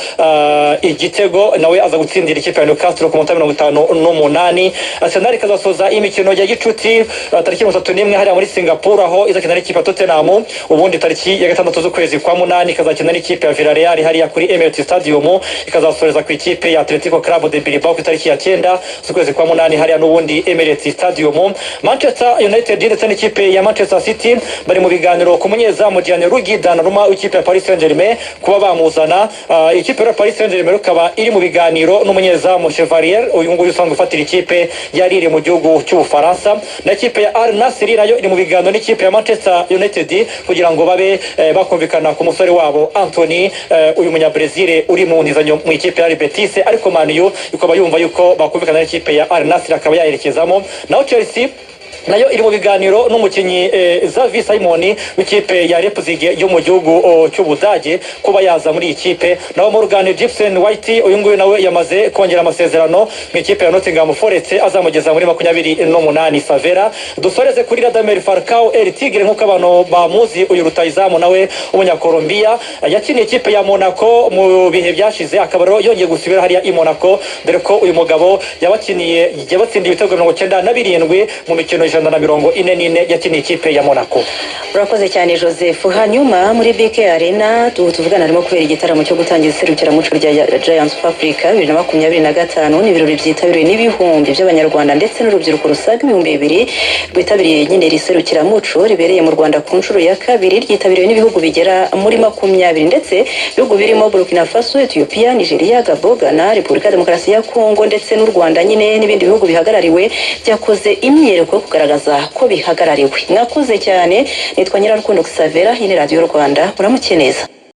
igitego, nawe aza gutsindira ikipe ya Newcastle ku munota 58. Arsenal ikazasoza imikino ya gicuti tariki 31 hariya muri Singapore, aho izakina n'ikipe ya Tottenham. Ubundi tariki ya 6 z'ukwezi kwa munani ikazakina n'ikipe ya Villarreal hariya kuri Emirates Stadium, ikazasoreza ku ikipe ya Atletico Club de Bilbao ku itariki ya 9 z'ukwezi kwa munani hariya n'ubundi Emirates Stadium. Manchester United ndetse n'ikipe ya Manchester City bari mu biganiro ku munyezamu Gianluigi Donnarumma w'ikipe ya Paris Saint-Germain kuba bamuzana. Ikipe ya Paris Saint-Germain ikaba iri mu biganiro n'umunyezamu Chevalier, uyu nguyu usanzwe ufatira ikipe ya Lille mu gihugu cy'Ubufaransa. Na ikipe ya Al Nassr nayo iri mu biganiro n'ikipe ya Manchester United kugira ngo babe bakumvikana ku musore wabo Anthony, uyu munyabrazil uri mu ntizanyo mu ikipe ya Real Betis, ariko Man U ikaba yumva yuko bakumvikana n'ikipe ya Al Nassr akaba yayerekezamo. Naho Chelsea Nayo iri mu biganiro n'umukinnyi Xavi Simon w'ikipe ya Leipzig yo mu gihugu cy'Ubudage kuba yaza muri iyi kipe. Naho Morgan Gibson White, uyu nguyu nawe yamaze kongera amasezerano mu ikipe ya Nottingham Forest azamugeza muri 28. Savera, dusoreze kuri Radamel Falcao, El Tigre nk'uko abantu bamuzi. Uyu rutayizamu nawe w'Umunyakolombiya yakiniye ikipe ya Monaco mu bihe byashize, akaba rero yongeye gusubira hariya i Monaco, dore ko uyu mugabo yabakiniye, yabatsindiye ibitego 97 mu mikino 144 yakiniye ikipe ya Monaco. Urakoze cyane, Joseph. Hanyuma muri BK Arena tubu tuvugana harimo kubera igitaramo cyo gutangiza iserukiramuco rya Giants of Africa 2025. Ni ibirori byitabiriwe n'ibihumbi by'Abanyarwanda ndetse n'urubyiruko rusaga 2000 rwitabiriye nyine iri serukiramuco ribereye mu Rwanda ku nshuro ya kabiri. Ryitabiriwe n'ibihugu bigera muri 20, ndetse ibihugu birimo Burkina Faso, Ethiopia, Nigeria, Gabon, Ghana, Repubulika ya Demokarasi ya Kongo ndetse n'u Rwanda nyine, n'ibindi bihugu bihagarariwe byakoze imyiyereko yo kugaragaza ko bihagarariwe. Mwakoze cyane. Nitwa Nyirarukundo Xavera, iyi ni Radiyo Rwanda. Muramuke neza.